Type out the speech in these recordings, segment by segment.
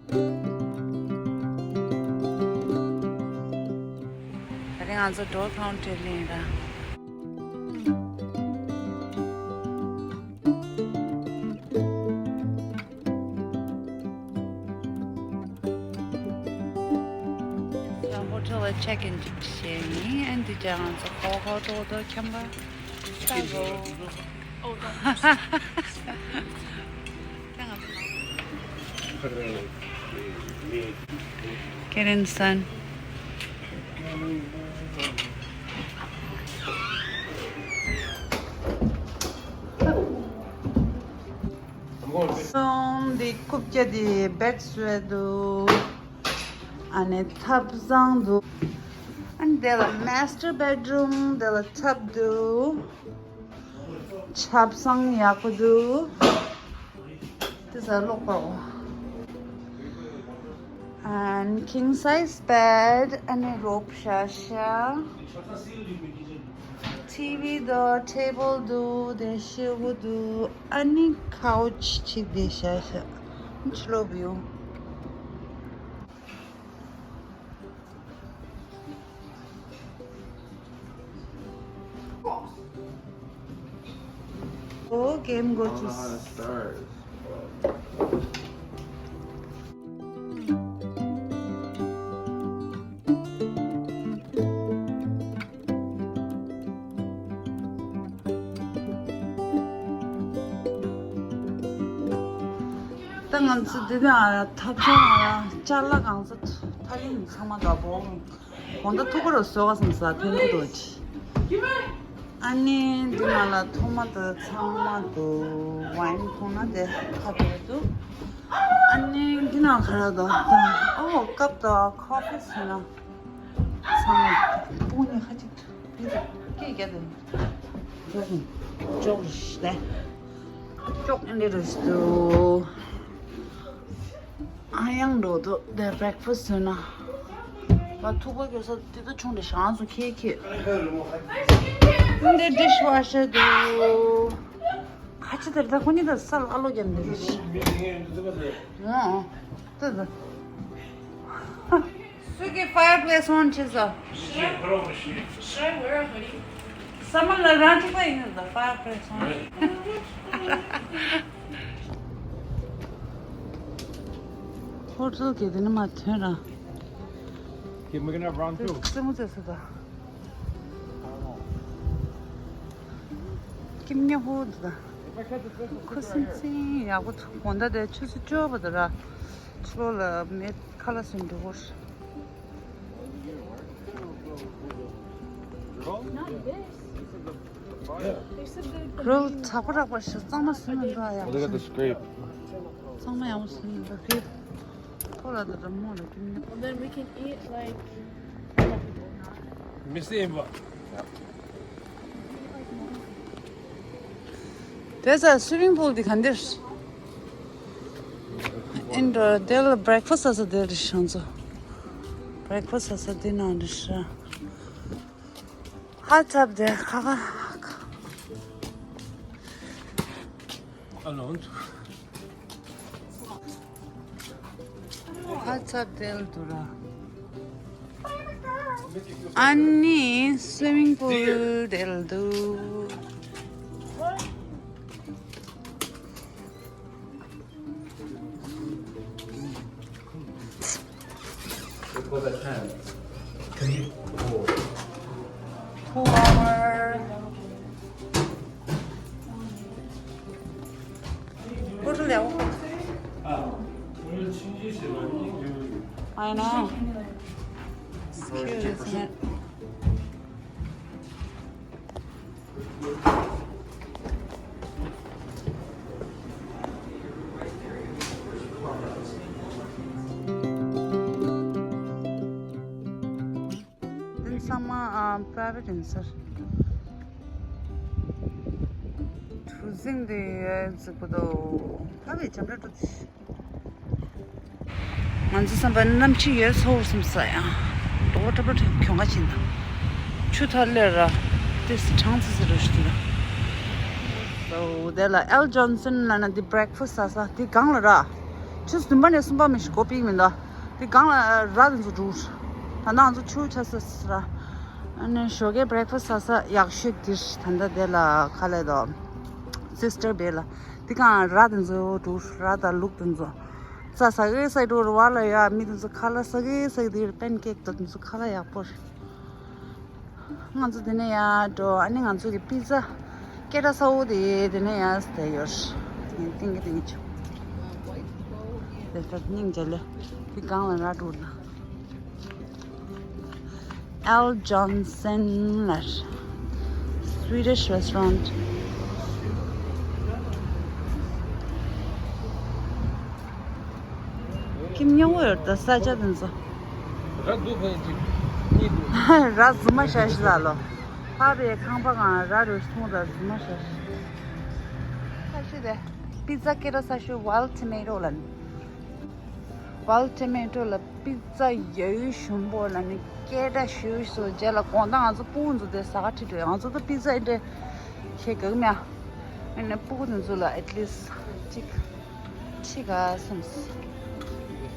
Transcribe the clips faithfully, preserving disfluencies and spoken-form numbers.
ད་རིང་ང་ཚོ་ཌོལ་ཁའུན་ཊི་ལ་ཡིན་ར། ཡང་ཧོ་ཊེལ་ལ་ཅེག་ཨིན་ཅིག་བྱས་ཡིན། ཨན་དེ་ཅག་ང་ཚོ་ཧོ་ཧོ་ཏོ་ཏོ་ཁྱམ་པ་ལྟ་དགོས། Get inside. སོང་འདི་རྐུབ་བཀྱག་འདི་བེད་བཟོས་འདུག་ཨ་ནི་ཐབ་ཚང་འདུག་ཨ་ནི་དེ་ལ་མེ་སི་ཊར་བེད་རུམ། དེ་ལ་ཐབ་འདུག་ཆབ་གསང་ཡག་པོ་འདུག་དེ་ཚ་ལོག་པའོ། And king size bed. ཨ་ནི་རོབ་ཤ་ཤ། ཊི་ཝི་དང་ཊེ་བལ་འདུག་དེ་ཤེལ་སྒོ་འདུག་ཨ་ནི་ཁའུ་ཆི་ཅིག་དེ་ཤ་ཤ། ཕྱི་ལོགས་བིའུ། ཨོ་གེམ་གོ་ཅིས། ད་ང་ཚོ་འདི་ནས་ཐབ་ཆང་ཅ་ལག་གང་ཚོ་ཐ་ལིང་ཚང་མ་དགའ་པོ། གོང་ད་ཐུག་པ་རུ་བཟོ་ག་སོང་ས་ཐོན་གི་འདུག་ཨ་ནི་འདི་ནང་ལ་ཐོ་མ་ཏོ་ཚང་མ་འདུག་ཝའིན་ཁོང་ན་དེ་ཁ་བེ་འདུག་ཨ་ནི་འདི་ནང་ག་ར་འདུག་ཨོ་ཀབ་དང་ཁོ་ཕི་ཟེར་ན་ཚང་མ་སྤུན་ནི་ཁ་ཅིག་འདི་དང་སྐད་རྒྱག་དང་ཅོག་ཅོག་རེད། ཅོག་འདི་རེད་འདུག་ཨ་ཡང་འགྲོ་འདུག་དེ་བྷེ་རེག་ཕ་སི་ཟོས་ན། ང་ཐུག་པ་གེ་ས་དེ་ད་ཆུང་དེ་ཞང་སུ་ཁེ་ཁེ། འདི་ཌིཤ་ཝ་ཤར་འདུག་ཁ་ཆེ་དེར་ད་ཁོ་གཉིས་ད་ས་ལ་ཨ་ལོ་རྒྱབ་འདུག་ཨོ་ད་ད། སུ་གི་ཕ་ཡར་པི་ལེ་སི་ཨོན་བྱེད་ས། ས་མ་ལ་རང་གཅིག་པ་ཡིན་ན་ད་ཕ་ཡར་པི་ལེ་སི་ཨོན། ཧོ་ཊེལ་གི་དེ་ནི་མ་ཐོན་ར། Okay, we're gonna have round two. རྩེད་མོ་རྩེ་ས་ད། ཀིམ་ཉ་ཧོ་ད། ཁུ་སིམ་སིམ་ཡག་པོ་འདུག་དགོང་དག་དེ་ཆུ་ཚོད་བཅུ་པ་དེ་ར། ཕྱི་ལོགས་ལ་མེ་ཁ་ལག་ཟ་འགྲོ་གི་རེད། རོལ་ཚགས་པོ་རག་པ་ཞིག་གཙང་མ་ཟིན་ན་འདྲ་ཡག་པོ་ཟིན། གཙང་མ་ཡག་པོ་ཟིན་ན་འདྲ་གི། ཁོ་ལ་དེ་འདྲ་མོ་ལ་ཀིམ་ཉ། And then we can eat like Miss Eva. དེ་ཚ་སུ་མིང་པུལ་འདི་ག་འདིར། ཨིན་འགྲོ་དེ་ལ་བྷེ་རེག་ཕ་སི་ཟ་ས་དེ་རེད་ཤང་ཚོ། བྷེ་རེག་ཕ་སི་ཟ་ས་དེ་ནང་རེད་ཤ། ཧ་ཚབ་དེ་ཁ་ཁ། ཨ་ལོ། ཨ་ཚ་དེལ་དུ་ར། ཨ་ནི་སུ་མིང་པུལ་དེལ་དུ། It was a ten. Three, four. Two hour. Go to the office. I know. It's cute, isn't it? དེ་ཚང་མ་ཨ་པ་རའི་ཝེཊ་ཡིན་ཟེར། གྲུ་གཟིངས་དེ་གཟིགས་པ་དང་ཕ་བའི་འཇམ་ར་འགྲོ་དེ། ང་ཚོ་བསམ་པ་གནམ་གཤིས་ཡོད་ཚོར་བསམ་ས་ཡང་། འགྲོ་བ་འགྲོ་བ་གྱོང་ཁ་ཕྱིན་དང་། ཆུ་ཐག་ལེར་ར། དེ་སི་གྲང་ཙི་ཙི་རུ་ཞིག་དང་། སོ་དེ་ལ་ཨེལ་ཇོན་སན་ལ་ན་དེ་བྷེ་རེག་ཕ་སི་ཟ་ས་དེ་གང་ལ་ར། ཆུ་ཚོད་བདུན་པ་ནས་གསུམ་པ་མི་ཞིག་སྒོ་ཕྱེ་གི་མི་འདུག་དེ་སྒང་ལ་ར་དེ་ཚོ་འདུག་ད་ལྟ་ང་ཚོ་ཆུ་ཆ་ས་ར། ཨ་ནི་ཞོགས་ཀའི་བྷི་རེག་ཕ་སི་ཟ་ས་ཡག་ཤོས་དེ་ད་ལྟ་དེ་ལ་ག་ལས་དོ། སི་སི་ཊར་བེ་ལ། དེ་སྒང་ར་དེ་ཚོ་འདུག་ར་དང་ལུག་དེ་ཚོ། རྩྭ་ཟ་གི་ཟ་གི་འདུག་ར་བ་ལ་ཡ་མི་དེ་ཚོ་ཁ་ལག་ཟ་གི་ཟ་གི་དེ་པན་ཀེག་དང་དེ་ཚོ་ཁ་ལག་ཡག་པོ་རེད། ང་ཚོ་དེ་ནས་ཡར་འགྲོ། ཨ་ནི་ང་ཚོ་གི་པི་ཛ་སྐད་གྲགས་ཚ་བོ་དེ་དེ་ནས་ཡར་བསྡད་ཡོད། ངས་ཏིང་གི་ཏིང་གི་བྱུང་། དེ་ལྟར་སྙིང་རྗེ་ལེ། དེ་སྒང་ལ་ར་འགྲོ་ན། Al Johnson ལ། Swedish restaurant. ཁྱིམ་ཉོ་འོས་ད་ས་ཆ་དེ་ཚོ། ར་འདུག་ཕན་ཅིག་གཉིས་འདུག་ར་རྫུན་མ་ཤ་ཤི་ལ་ལོ། ཕ་བའི་ཁང་པ་གང་ར་རུ་སོང་ད་རྫུན་མ་ཤ་ཤི། ཁ་ཤི་དེ། པི་ཛ་སྐད་གྲགས་ཚ་ཤོས་ཝའིལ་ཊོ་མེ་ཊོ་ལ། ཝའིལ་ཊོ་མེ་ཊོ་ལ་པི་ཛ་ཡ་ཡུ་ཞུམ་པོ་ལ་ནི་སྐད་གྲགས་ཤོས་སོ་རྗེས་ལ་དགོང་དག་ང་ཚོ་སྤུ་གུ་ཚོ་དེ་ཟ་ག་ཁྲིད་འགྲོ་ཡ། ང་ཚོ་ད་པི་ཛ་ཨེ་འདྲ་ཁྱེད་གག་མེད་ཨ། ཨ་ནི་སྤུ་གུ་དེ་ཚོ་ལ་at least གཅིག་ཁྲིད་ག་བསམས།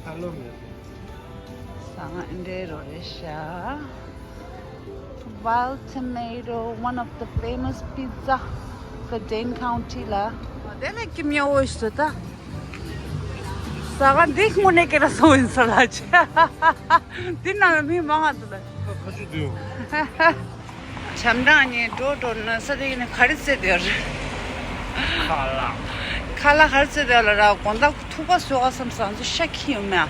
ཧ་ལོ་མེད། ཟ་ང་འདྲེ་རོ་རེ་ཤ། Wild Tomato, one of the famous pizza for Dane County ལ། དེ་ལས་ཀྱི་མྱོ་འོ་ཞིག་ད། ཟ་ང་འདི་དངོས་གནས་སྐད་གྲགས་ཚ་བོ་ཡིན་ས་ལ་ཆེ། འདི་ནང་ལ་མི་མང་ང་འདུག་ལ། ཁ་ཤུ་འདུག་བྱམས་སྦྲང་ནས་འགྲོ་འགྲོ་ན་ས་དེ་ནས་ག་རེ་རྩེ་དེ་རེད། ཁ་ལག་ཁ་ལག་ག་རེ་རྩེ་དེ་ལ་ར་དགོང་དག་ཐུག་པ་བཟོ་ག་བསམ་སོང་ང་ཚོ་ཤ་ཁྱི་ཡོད་མེད།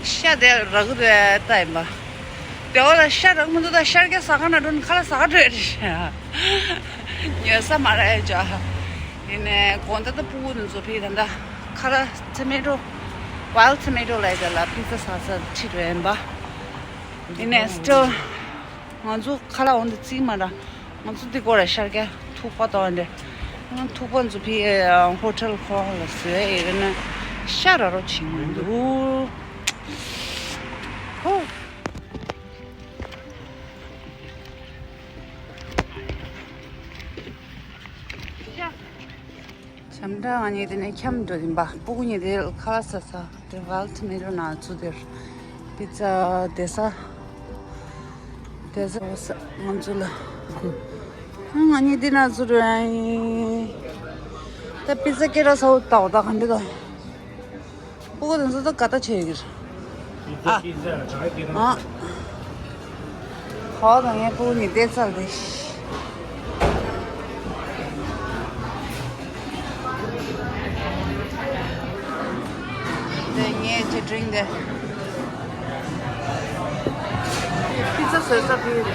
ཤ་དེ་རག་གི་རེད་ལྟ་ཡིན་པ། དེ་བ་ལ་ཤ་རག་མི་འདུག་ད་ཤར་རྒྱ་ཟ་ཁང་ན་འགྲོ་ནི་ཁ་ལག་ཟ་ག་འགྲོ་ཡ་རེད་ཤ། ཉོ་ས་མ་རག་ཡ་ཅག་ཡིན་ནས་དགོང་དག་ད་སྤུ་གུ་དེ་ཚོ་ཕི་ད་ད་ཁ་ལག་ཊོ་མེ་ཊོ། ཝའིལ་ཊོ་མེ་ཊོ་ལ་ཡ་ད་ལ་པི་ཛ་ཟ་ས་ཁྲིད་འགྲོ་ཡིན་པ། ཡིན་ནས་སི་ཊིལ། ང་ཚོ་ཁ་ལག་འོང་དུ་བརྩིས་མ་ར། ང་ཚོ་འདི་སྐོར་ལ་ཤར་རྒྱ་ཐུག་པ་དང་འདྲ། ང་ཐུག་པ་ཚོ་ཕི་ཧོ་ཊེལ་ཁོ་ལ་བཟོས་ཡ་ཡིན་ན་ཤ་ར་རོ་བྱིན་མི་འདུག་ཧོ། ཤ། བྱམས་སྒྲ་ང་གཉིས་དེ་ནས་འཁྱམ་འགྲོ་ཡིན་པ། སྤུ་གུ་གཉིས་དེ་ཁ་ལག་ཟ་ས་དེ་ཝལ་ཊི་མེ་རོ་ན་ཚུ་དེར་པི་ཛ་དེ་ས་དེ་ས་ང་ཚོ་ལ་ང་གཉིས་དེ་ན་ཚུ་རུ་ཡིན། ད་པི་ཛ་སྐད་གྲགས་ཚ་བོ་ལྟ་བ་ད་ག་འདྲ་ད། སྤུ་གུ་དེ་ཚོ་ད་ག་ད་བྱེད་ཀྱི་རེད། ཨ། ཨ། ཁོ་དང་ངའི་སྤུ་གུ་གཉིས་བསྡད་ཚར་ཏེ། དེ་ངས་ཅི་ཌི་རིང་དེ། པི་ཛ་བཟོས་ས་དེ་རེད།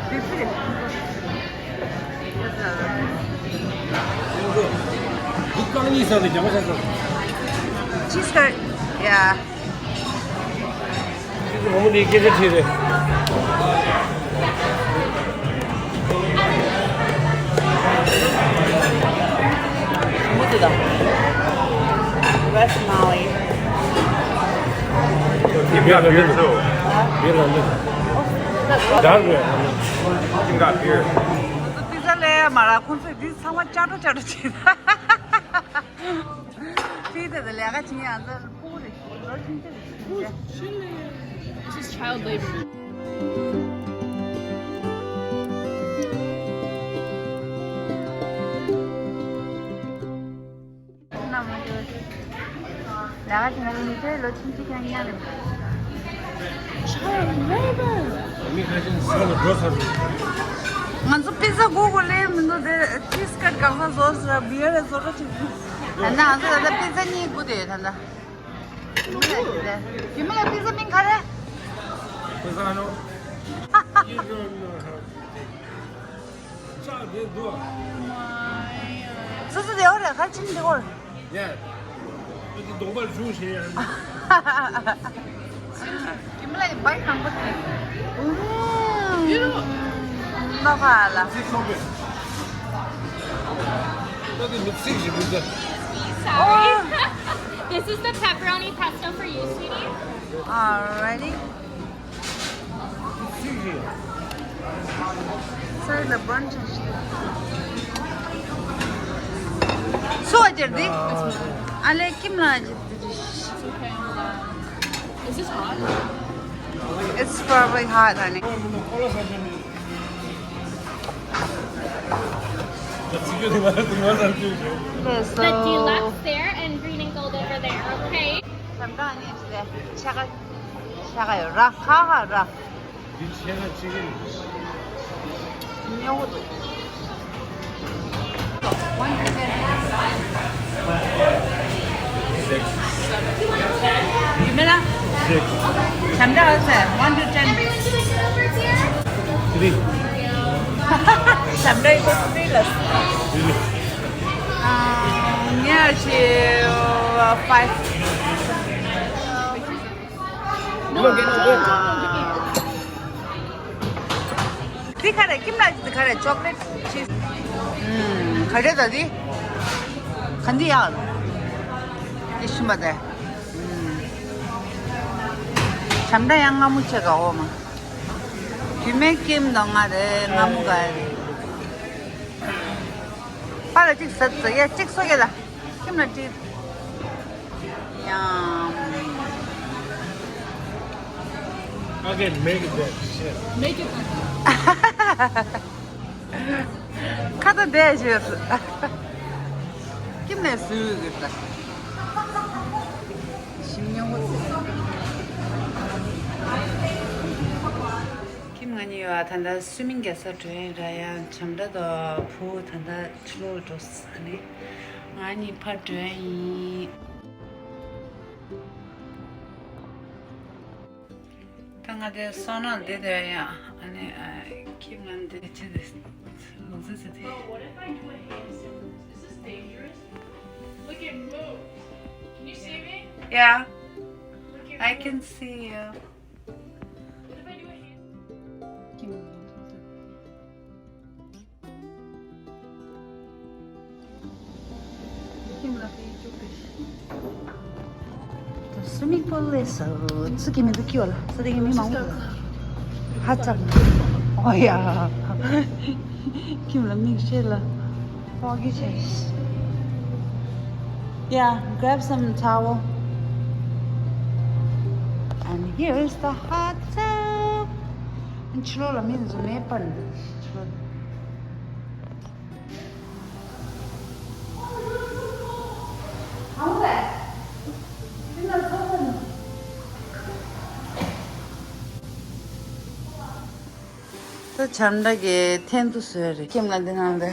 དེ་ཚོ་རེད། འདི་རྐང་གཉིས་ཟ་ནས་རྒྱ་མ་ཆགས་སོང་། Cheese curd. Yeah. འདི་ངོ་མ་ནི་སྐད་ཆ་དྲིས་རེད། མུ་ཏི་དང་། West Maui. འདི་བེ་ལ་ལི། བེ་ལ་ལི། ད་རེད། ང་ཚོ་པི་ཛ་ལས་མ་རག་ཁོང་ཚོས་འདི་ཚང་མ་ལྕགས་སྒྲོག་ལྕགས་སྒྲོག་བྱེད། ཕི་དེ་དེ་ལས་ཀ་བྱེད་ཡང་ཚོ་ཕུག་རེད། ལོ་ཆུང་ཆུང་རེད། This is child labor. ལས་ཀ་བྱེད་ན་མི་ཚེ་ལོ་ཆུང་ཆུང་ཁྱེད་ཉལ་རེད། Child labor. མི་ཁ་ཤས་ཟ་ལ་འགྲོ་ཚར་རེད། ང་ཚོ་པི་ཛ་དགོས་དགོས་ལས་མི་འདུག་དེ་ཅིས་ཀར་གང་ས་བཟོ་ཟེར་བ་བི་ཡར་བཟོ་འདྲ་ཅིག་ད་ནང་ཚོ་ད་ལྟ་པི་ཛ་གཉིས་དགོས་དེ་ད་ལྟ། ཡིན་མ་ལ་པི་ཛ་མིང་ག་རེ། པི་ཛ་ནོ། ཅག་དེ་འདུག་སོ་སོ་དེ་འོ་རེ་ཁ་ཆིམ་དེ་འོ། ཡ། ཨ་ཅི་གདོང་པར་བཞུགས་ཤེས་ཡ། ཡིན་མ་ལ་ཡི་བའི་དང་པོ་དེ། ཡུ་རོ། ནོ་ཁ་ལ། ཚིག་སོང་པས། ད་དེ་མི་ཚིག་ཞིག་མི་ཚེ། Sorry. This is the pepperoni pesto for you, sweetie. Alrighty. ཚིག་ཞིག་སའི་ལ་བན་ཆ་ཞིག་སུ་བ་ཅར་དི། ཨ་ལེ་ཀིམ་ལ་ཅི་དི་རིཤ། Is this hot? It's probably hot, honey. Okay, so the deluxe there and green and gold over there, okay? འཇམ་དྲག་ནི་ཆ་ག་ཆ་ག་ཡོད་ར་ཁ་ཁ་ར། འདི་ཆེ་ན་ཆེ་གི་ཉོ་གི་འདུག Six. ཡིན་མིན་ལ། Six. འཇམ་དྲག་ཨ་ཚེ། One to ten. Three. འཇམ་དྲག་equals three ལ། Three. ཨ། ངས་ཆེ། Five. འདི་ག་རེ། ཁྱིམ་ལ་འདི་ག་རེ། ཅོག་ལེ་ཊི་ཆིབ། ཨུམ། ག་རེ་ད་འདི། ག་འདི་ཡག་འདི་ཤི་མ་དེ། ཨུམ། བྱམས་སྒྲ་ཡང་སྔ་མོ་ཆེ་ག་འོ་མ། རྒྱུད་སྨད་ཁྱིམ་དང་ང་རེ་སྔ་མོ་ག་རེ། པ་ལ་གཅིག་ཟ་ཟ་ཡ་གཅིག་སོ་ཡ་ལ། ཁྱིམ་ལ་ཁྲིད། ཡང་། I can make it back. Shit. Make it back. ཁ་ཏ་བསྡད་བྱས། ཁྱིམ་ནས་བཟོས་ཡོད་ཀྱི་ད། ཞིམ་ཉམས་པོ་ཚེ། ཁྱིམ་ང་གཉིས་ཡོད་ཨ། ད་ལྟ་སུ་མིང་རྒྱལ་ས་འགྲོ་ཡིན་ར། ཡང་བྱམས་སྒྲ་དང་བུ་ད་ལྟ་ཕྱི་ལོགས་འགྲོ་ས་ནི། ང་གཉིས་ཕར་འགྲོ་ཡ་ཡིན། ད་ང་དེ་སོང་ན་བསྡད་དེ་ཡ། ཨ་ནི་ཨ། ཁྱིམ་ལ་འདི་ཆེ་དེ་ལུག་རྫི་ཟེར་དེ། Look at moon. Can you see me? Yeah, Look at I moon. Can see you. What if I do a hand? ཁྱིམ་ལ་འདི་ཆེ་དེ། ཁྱིམ་ལ་དེ་བཅུག་པའི། ད་སུ་མིག་པོ་ལས་སོ་ཚུ་གི་མི་འདུག་ཀྱོ་ལ་ས་དེ་གི་མི་མང་པོ་འདུག་ཧ་ཅང་། ཨོ་ཡ། ཁྱིམ་ལ་མིག་ཤེས་ལ། ཕོག་གི་ཆེ། Yeah, grab some towel. And here is the hot tub. ཕྱི་ལོགས་ལ་མི་འཛུལ་མེད་པར། ཕྱི་ལོགས། ད་བྱམས་སྒྲ་གི་ཐན་དུ་བཟོས་རེད། ཁྱིམ་ལ་འདི་ནང་ལ།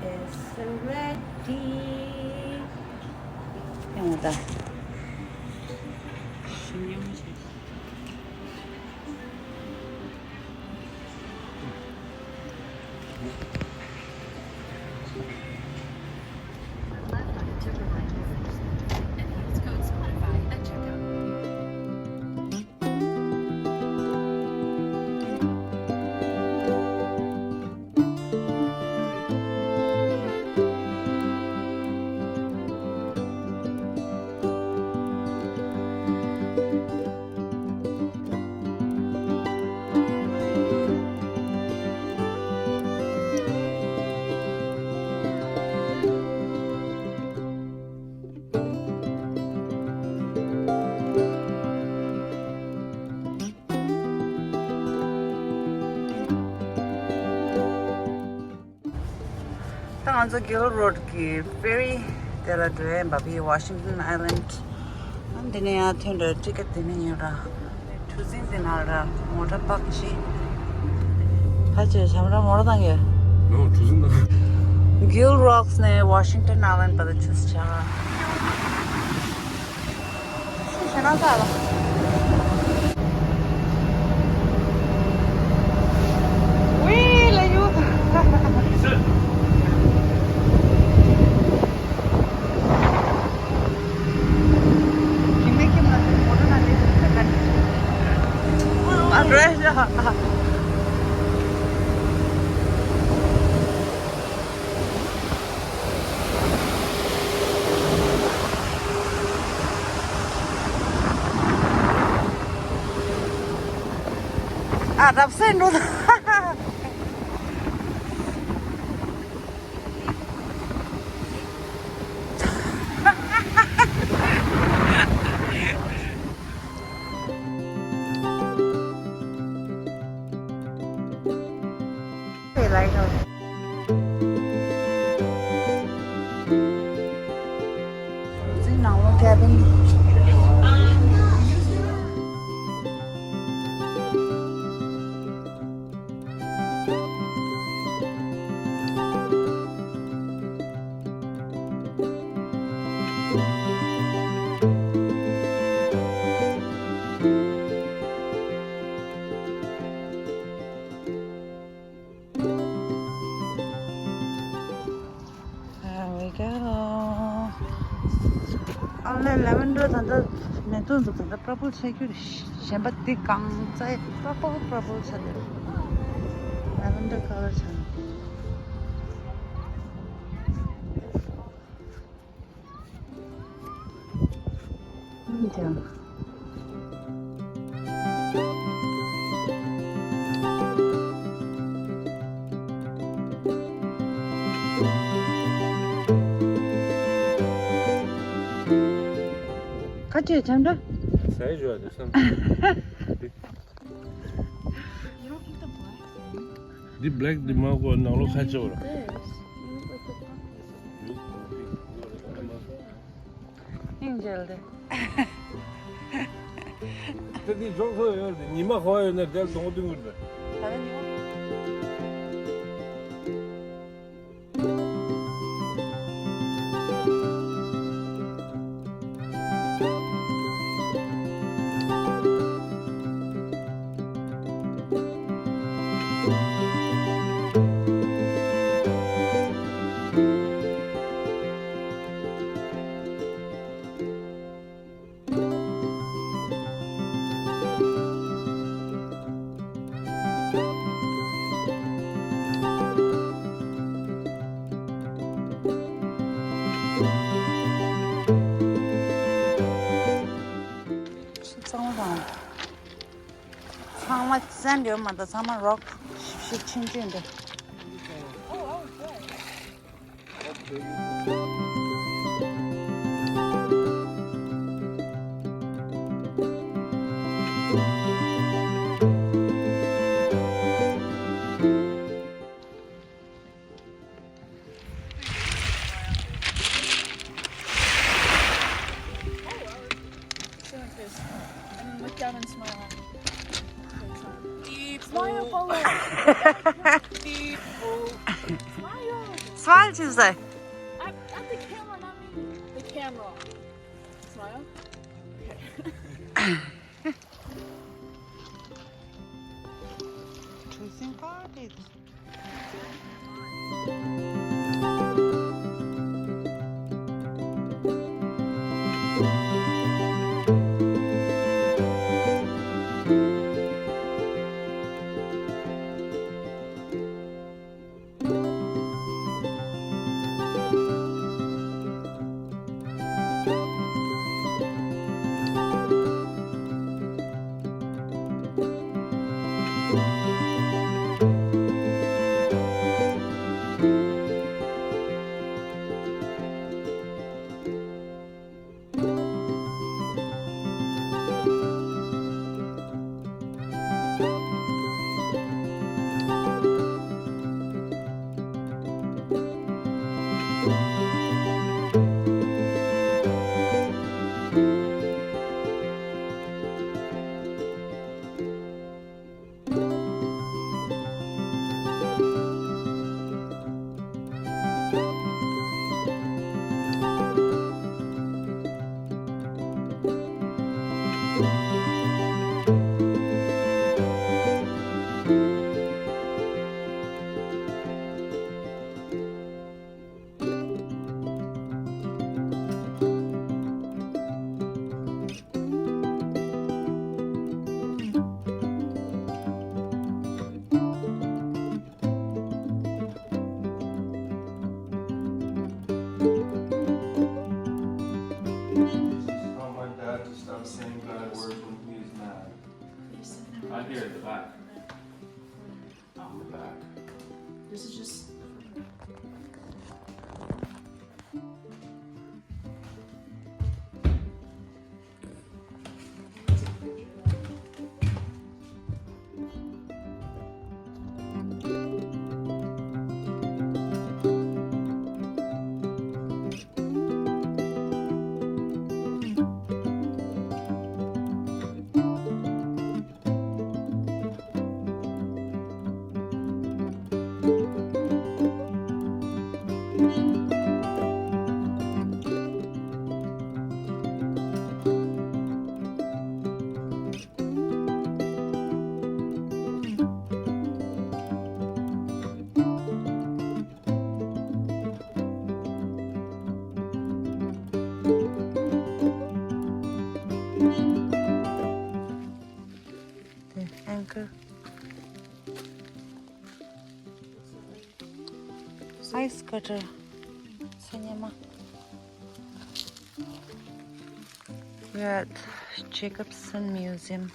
Is ready. ཡང་ད། ཞིམ་ཉམས་ཆེ། Left on Timberline Business and use code Spotify at checkout. ད་ང་ཚོ་Gill Road གི་ཕེ་རི་དེ་ལ་འགྲོ་ཡ་ཡིན་པ། ཕི་Washington Island། ཨ་འདི་ནས་ཡར་ཐོན་འགྲོ། ཊི་ཀེ་ཊི་འདི་ནས་ཉོས་ར། གྲུ་གཟིངས་འདི་ནང་ལ་མོ་ཊ་པག་ཅིག་ཕ་ཆེ་བྱམས་ར་མོ་ཊ་བཏང་ཡོད། ནོ། གྲུ་གཟིངས་དང་། Gill Rocks ནས་Washington Island བར་དུ་ཆུ་ཆ། རབ་གསལ་འགྲོ། There we go. ཨ་ལས་ལེ་ཝན་ཌར་ད་ལྟ་མེ་ཏོག་འདུག་ད་ལྟ་པར་པལ་ཆགས་རྒྱུ་རེད། གཞན་པ་འདི་གང་ཚ་པར་པལ་པར་པལ་ཆགས་འདུག་ལེ་ཝན་ཌར་ཁ་ལར་ཆགས་འདུག་ཅང་། ཁ་ཆེ་ཆང་འདྲ། ཟས་ཞོ་དེ་བསམ། འདི་བྷེ་ལེག་འདི་མ་གོ་ནང་ལོགས་ཁ་ཆེ་བ་ར། སྙིང་རྗེ་ལེ། ད་འདི་འཇོག་ཐུབ་ཡོད་རེད། ཉི་མ་ཧོ་ཡོད་ན་དེར་སྡོང་བོ་བཏིང་དགོས་རེད། ད་ལྟ་ཉི་མ། གཙང་མ་དང་། ཚང་མ་སེན་ཌི་ཡོད་མ་གཏོགས་ཚང་མ་རོག་ཞིབ་ཞིབ་ཆུང་ཆུང་འདུག Sit like this. And then look down and smile. Smile, Paulo. Smile. Smile, Tuesday. At, at the camera, not me. The camera. Smile. Okay. Choosing party. This is just the anchor. Ice cutter. Sanyama. We're at Jacobson Museum.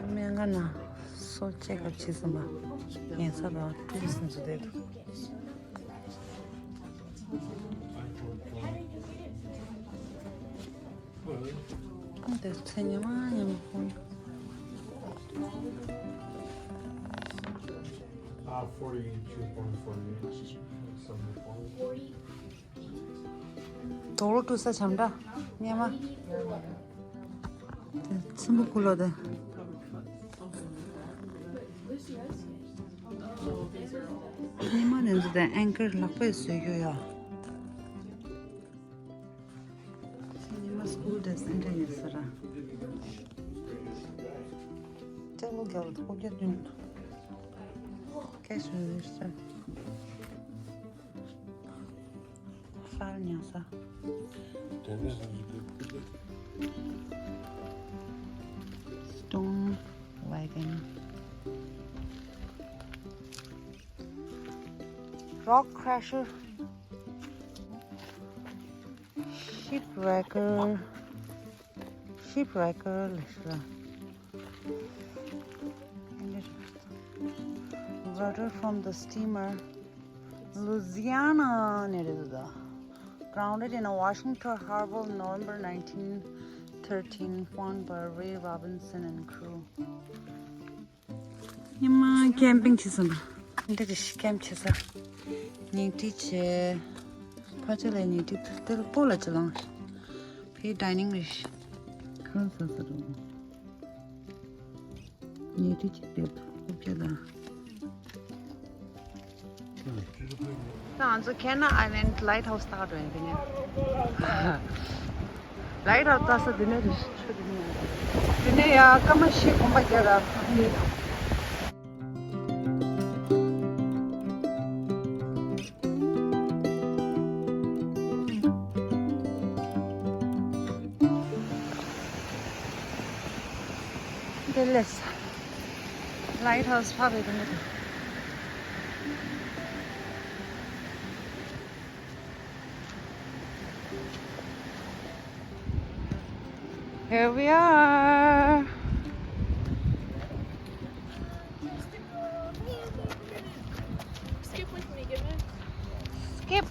སྨན་ཁང་ནང་སོ་ཅེག་ཨབ་བྱེད་ཟིན་པ། ཉལ་ས་དང་ཊུ་རི་སི་ཊི་འཛུལ་བསྡད་འདུག་འདིར་ཚེ་ཉི་མ་ཉི་མ་ཕོན། Ah, forty-two point forty-eight. Seventy-four. དོག་ལོ་བཀྲུ་ས་བྱམས་འདྲ་སྙེ་མ། དེ་ཚིམ་པོ་ཀུ་ལོ་དེ། སྙེ་མ་ནས་འཛུལ་དེ་ཨེང་ཀར་ལག་པས་བཟོས་རྒྱུ་ཡ། སྙེ་མ་སྐུལ་དེ་སེན་ཏྲེ་ཡོད་ས་ར། ཊེ་བལ་རྒྱབ་ལ་ཕོ་རྒྱ་བདུན། cash register. ཧྥལ་ཉོ་ས། Stone wagon. Rock crusher. Shipwrecker. Shipwrecker. Water from the steamer Louisiana. Grounded in a Washington harbor, November nineteen thirteen, found by Ray Robinson and crew. ཉི་མ་ཀེམ་པིང་བྱེད་སོང་། འདི་རེད་ཤི་ཀེམ་བྱེད་ས། ཉལ་ཁྲི་བྱས། ཕ་ཆེ་ལ་ཉལ་ཁྲི་དེ་ལ་སྤོ་ལ་ཅི་ལོང་། ཕའི་ཌའི་ནིང་རེད་ཤི། ཁང་ས་ས་རུ། ཉལ་ཁྲི་ཅིག་དེ་རྐུབ་བཀྱག་དང་། ད་ང་ཚོ་Kenai Island lighthouse ལྟ་ག་འགྲོ་ཡིན་དེ་ནས། Lighthouse ལྟ་ས་དེ་ནས་རེད། དེ་ནས་ཡ་སྐར་མ་བཞི་གོམ་པ་རྒྱག་ར་ཡིན། དེ་ལས་Lighthouse ཕབ་པའི་དེ་ནས། Here we are. Skip with me, give it. Skip.